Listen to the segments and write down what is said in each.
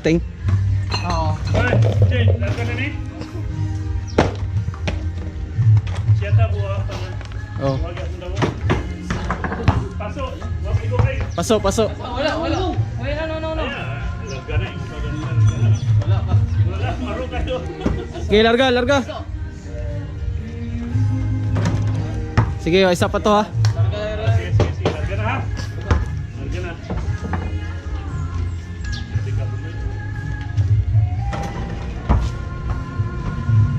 Ting. Oo. Oy, Jay, larga na ni. Siya ta buha pa. Oh. Wag ang damo. Paso, wag ikaw kay. Paso, paso. Wala, wala. Wala, no, no, no. Ayan, larga na, ikaw ganun, larga na. Wala pa. Wala, maro kayo. Sige, larga, larga. Sige, isa pa to ha. Sige, sige, sige, larga na ha. Larga na. Hindi ka bumili.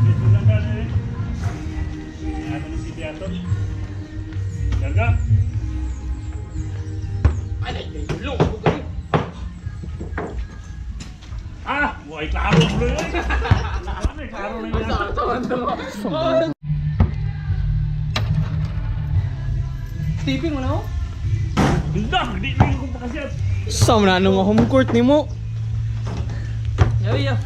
Dito lang ka na eh. Ano ni si Beato? Larga. Ay, nagulong ako kayo. Ah, buhay klaro bro. Ano, klaro na yun. Tipping mo na ako? Hindi, di na yung kumpakasya. Sa na nga home court nimo. Yari ya.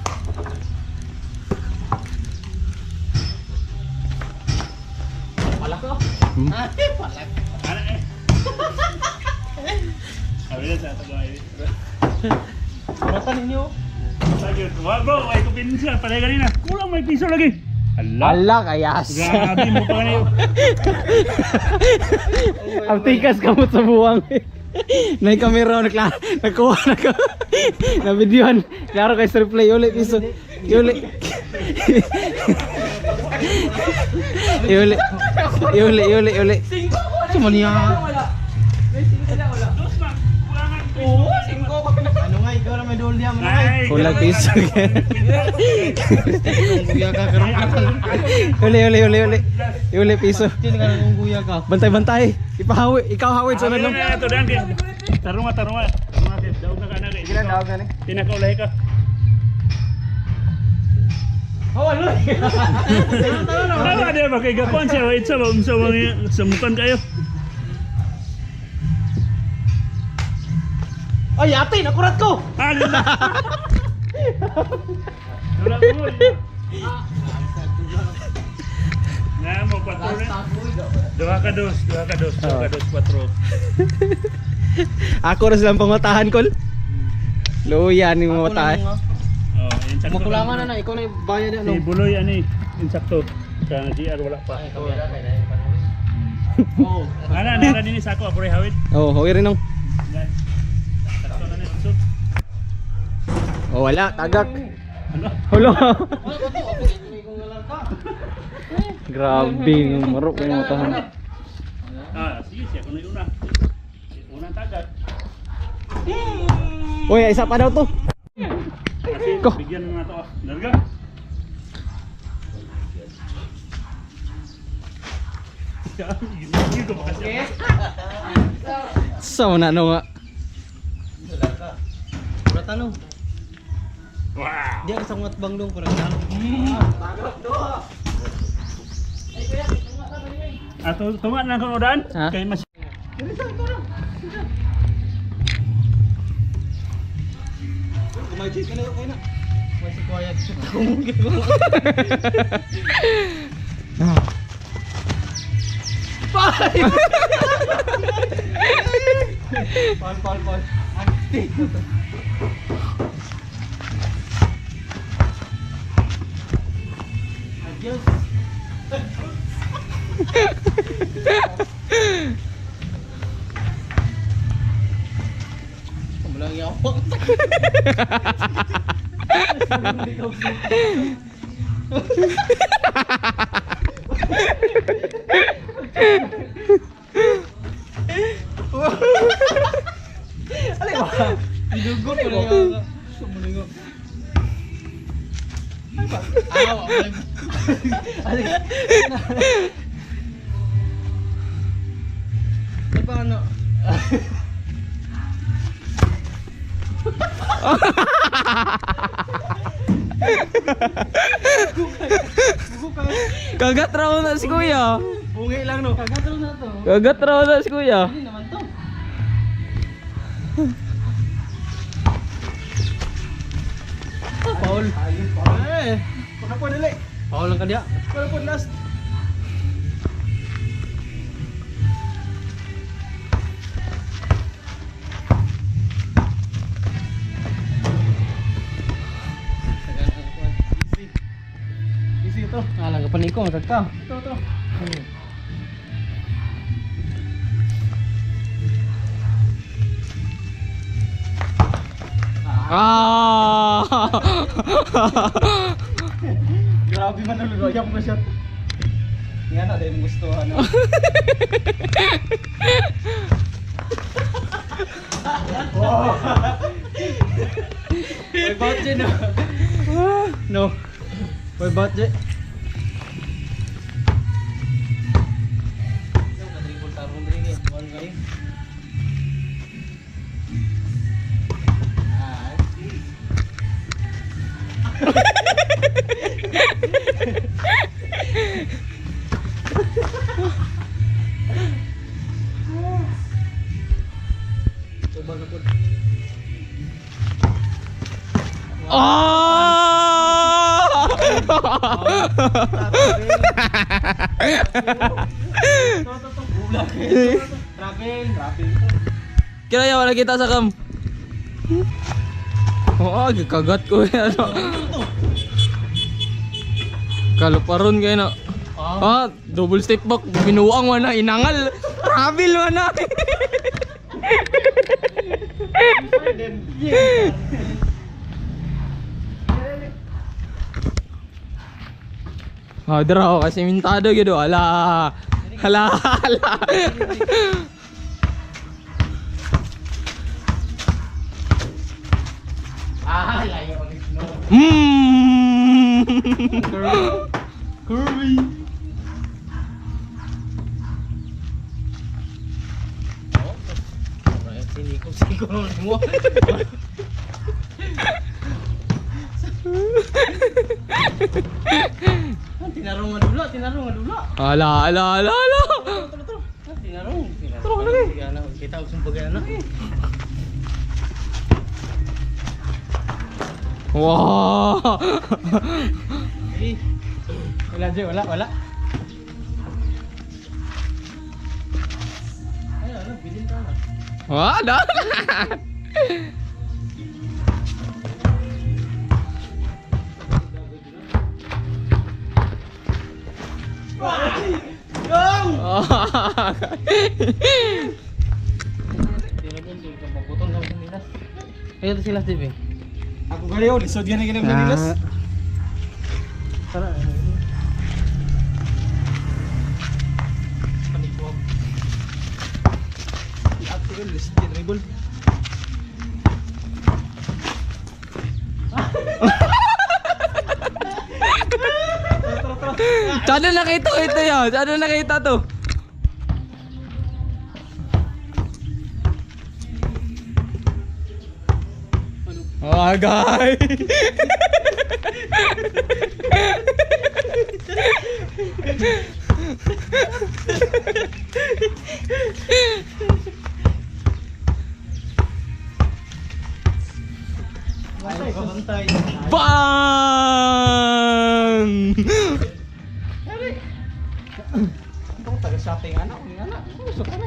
Palak ko. Hmm? Ay, palak. Ano eh? Sabi na sa ato ay. Kuratan ninyo. Sabi ko, bro, ay ko pinsa pala kanina. Kulang may piso lagi. Ala. Ala kayas. Grabe mo pa kanina. Ang tikas kamot sa buwang. Nay kamera nagla nagkuha na ko. Na videoan. Klaro kay sa replay ulit piso. Uli. Uli. Uli, uli, uli. Singko ko. Sa niya. Wala. May singko na wala. Dos man. Kulangan piso. Oo, singko ko na. Ano nga, ikaw na may dol niya. Ano nga? Ay, Kulang piso. Guya ka, karoon ka. Uli, uli, uli, uli. Uli piso. Sino ka nang guya ka? Bantay, bantay. Ipahawi. Ikaw hawid sa Ano lang. na ito dan. Tarunga, tarunga. Tarunga, daog na ka na kay. na ni. Pinakaulahi ka. Oh, ano? Tama di ba kay gapon siya itsa ba unsa mga samukan kayo. Ay, ate, nakurat ko. Ah, wala. Wala mo. Na mo patro na. Duha ka dos, duha ka dos, duha ka dos, patro. Ako rin silang pangutahan, kol. Luya ni mga tayo. Oh, insakto. Makulangan na na, ikaw na yung bayad ano. Si Buloy ani, insakto. Sa GR wala pa. Oo. Ana, nara dinhi sa ako, ako rin hawid. Oh, hawi rin nung. Sakto na ni usod. Oh, wala, tagak. Ano? Hulo. Grabe, marok yung matahan. Ah, sige, siya kuno una. Unang tagak. Uy, isa pa daw to. Kasi Ko. bigyan mo na to. Ah. Larga. Hindi ko makasya. Sa na ano nga. Wala tanong. Wow. Di ako sa mga bang dong, parang na. Ato tunga na kang udan Ha? kay mas Kumajit ka na, okay na. May si quiet. Paul, Paul, Paul. Adios. Walang yawa. Gidugo ko na yawa. Sumulingo. Ay ba? Ah, wala. Ay, Ay, paano? Kagat raw na si kuya. Bungi lang no. Kagatro na to. Kagat raw na si kuya. Hindi naman to. Paul. Eh. Kuna po dili. Paul lang kanya. Kuna po last. To. Ah, lang panik ko matagta. To to. Ah! Grabe man ulo ayaw ko shot. Nga na dahil gusto ano. Wow. May budget no. No. May budget. Ah! Travel, travel. Kaya wala kita sa cam. Oo, gikagat ko yan. Kaluparon kayo na. Ah, double step back. Binuang wana, inangal. Travel wana. Ah, dira ako kasi mintado gitu. Ala. Ala, ala. Ah, layo ang no. Mm. Curvy. Sinikop siguro mo. Tinarong nga dula, tinarong nga dula. Ala, ala, ala, ala. Tinarong, tinarong. Tarong lagi. Kita og sumpag ana. Wow. Wala, Jay, wala, wala. Ay, ano, bilin ta na. Wala. Tinarong din ka magutong ka sa nilas. Ayo to sila TV. Ako gali oh, lisod yan ang ginang nilas. Tara. Panikwag. I-up ko lisod yan dribble. Sana nakita ko ito yan. Sana nakita to. Oh, guys. Bantay, bantay. Bang! Ito ko taga shopping anak, ni anak. Gusto ko na.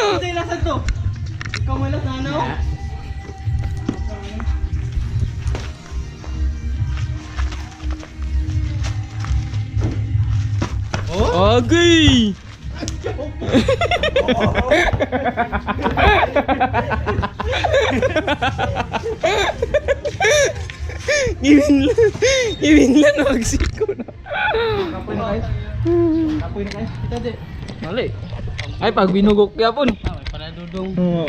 Hindi lasan to. Ikaw malas na ano? Okay. Ibin lang magsiko na. Kapoy na kayo. Kapoy na kayo. Kita di. Mali. Ay, pag binugok yapon. Ah, may panadudong. Oo.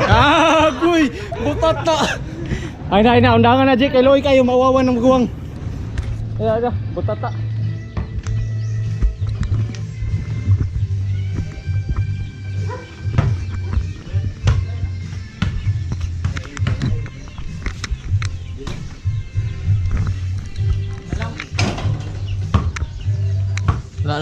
Ah, kuy, butat na. Ay na, ay na, undangan na Jake, kay Loy kayo mawawan ng maguwang. Ay, ay, butat na.